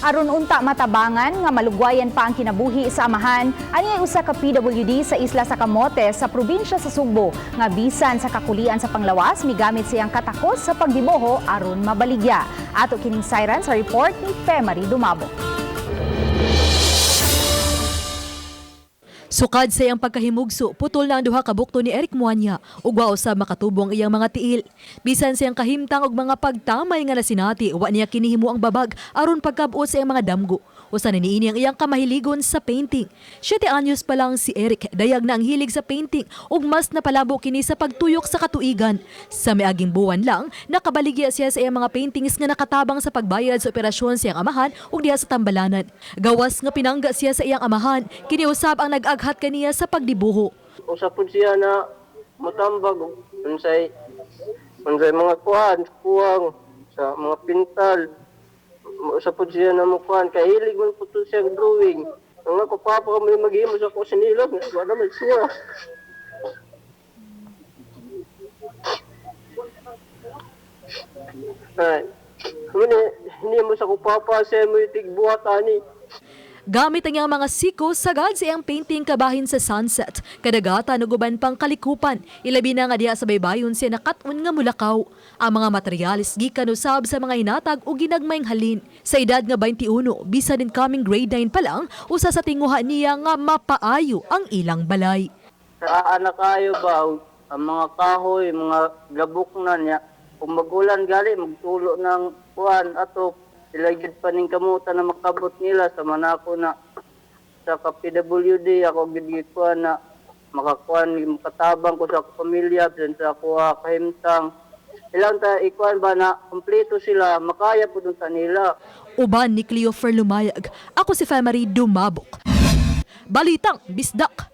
Aron unta matabangan nga malugwayan pa ang kinabuhi sa amahan, ani ay usa ka PWD sa Isla sa Camotes sa probinsya sa Sugbo nga bisan sa kakulian sa panglawas migamit siyang katakos sa pagdiboho aron mabaligya. Ato kining sayran sa report ni Femary Dumabo. Sukad sa iyang pagkahimugso, putol na ang duha ka bukto ni Eric Muanya ug wa usab makatubong ang iyang mga tiil. Bisan sa iyang kahimtang og mga pagtamay nga nasinati, wa niya kinihimo ang babag aron pagkab-ot sa iyang mga damgo. Usa na niini ang iyang kamahiligon sa painting. 7 anyos pa lang si Eric, dayag na ang hilig sa painting ug mas napalabo kini sa pagtuyok sa katuigan. Sa miaging buwan lang, nakabaligya siya sa iyang mga paintings nga nakatabang sa pagbayad sa operasyon sa iyang amahan ug diha sa tambalanan. Gawas nga pinangga siya sa iyang amahan, kini usab ang nag-aghat kaniya sa pagdibuho. Usa pud siya na motambag og unsay unsay mga kuan kuwang sa mga pintal. Usa pud siya na mokuan kay hilig man pud to siya drawing. Ang ako papa may maghimo sa ako sinilas, wala man siya. Ay, muna, hindi mo sa ko papa siya mo itigbuhat ani. Gamit ang iyang mga siko, sagad sa iyang painting kabahin sa sunset, kadagatan ug uban pang kalikupan. Ilabi na nga diha sa baybayon siya nakat-on nga mulakaw. Ang mga materyales gikan usab sa mga hinatag o ginagmayng halin. Sa edad nga 21, bisan incoming grade 9 pa lang, usa sa tinguha niya nga mapaayo ang ilang balay. Sa anak kayo ba, ang mga kahoy, mga gabok na niya, kung magulan gali, magtulo ng kuan ato, sila gid pa ning kamutan na makabot nila sa manako na sa ka PWD ako gid gikuan na makakuan makatabang ko sa akong pamilya bisan sa ako kahimtang ilang ta ikuan ba na kompleto sila makaya pud unta nila. Uban ni Cleofer Lumayag. Ako si Femary Dumabok. Balitang Bisdak.